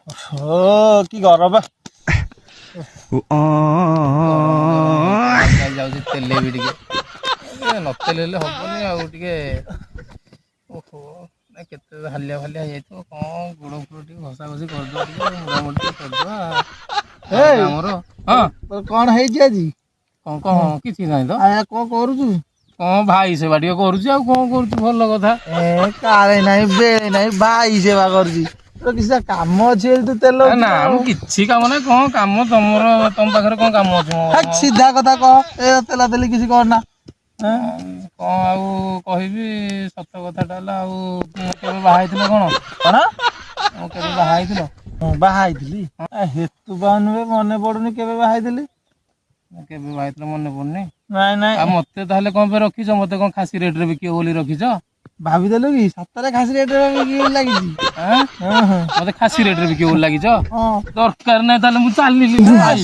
ଓ କି ଗରମ। ଯାଉଛି ତେଲେଇବି ଟିକେ, ନ ତେଲେଇଲେ ହବନି ଆଉ ଟିକେ। ଓହୋ, ନା କେତେ ହାଲିଆ ଫାଲିଆ ହେଇଯାଇଥିବ କଣ, ଗୋଡ ଫୋଡ଼ ଟିକେ ଘଷା ଘଷି କରିଦବା, ଟିକେ ମୋଡ଼ାମୋଡ଼ି ଟିକେ କରିଦବା ଏଇ। ଆମର। ହଁ। ତୋର କଣ ହେଇଛି ଆଜି? କଣ କଣ? କିଛି ନାହିଁ ତ। ଆୟା, କଣ କରୁଛୁ? କଣ, ଭାଇ ସେବା ଟିକେ କରୁଛି, ଆଉ କଣ କରୁଛି? ଭଲ କଥା। ଏ କାଳେ ନାହିଁ, ବେଳେ ନାହିଁ, ଭାଇ ସେବା କରୁଛି। ତୋର କିଛି କାମ ଅଛି ବୋଲି ତୁ ତେଲ? ନା, ମୁଁ କିଛି କାମ ନାହିଁ। କଣ କାମ ତମର? ତମ ପାଖରେ କଣ କାମ ଅଛି ମୋର? ସିଧା କଥା କହ, ଏ ତେଲା ତେଲି କିଛି କରନା। କଣ ଆଉ କହିବି? ସତ କଥାଟା ହେଲା, ଆଉ ମୁଁ କେବେ ବାହା ହେଇଥିଲ କଣ? କଣ? ମୁଁ କେବେ ବାହା ହେଇଥିଲ? ମୁଁ ବାହା ହେଇଥିଲି? ହେତୁ ପାଉନି ବେ, ମନେ ପଡୁନି କେବେ ବାହା ହେଇଥିଲି। ମୁଁ କେବେ ବାହା ହେଇଥିଲ ମନେ ପଡୁନି? ନାଇଁ ନାଇଁ। ଆଉ ମତେ ତାହେଲେ କଣ ପାଇଁ ରଖିଛ? ମତେ କଣ ଖାସି ରେଟରେ ବିକିବ ବୋଲି ରଖିଛ? ଭାବିଦେଲୁ କି ସତରେ ଖାସି ରେଟରେ ଲାଗିଛି? ଆଁ? ହଁ। ମତେ ଖାସି ରେଟରେ ବିକିବ ବୋଲି ଲାଗିଛ? ହଁ। ଦରକାର ନାହିଁ ତାହେଲେ, ମୁଁ ଚାଲିଲି। ଆଉ।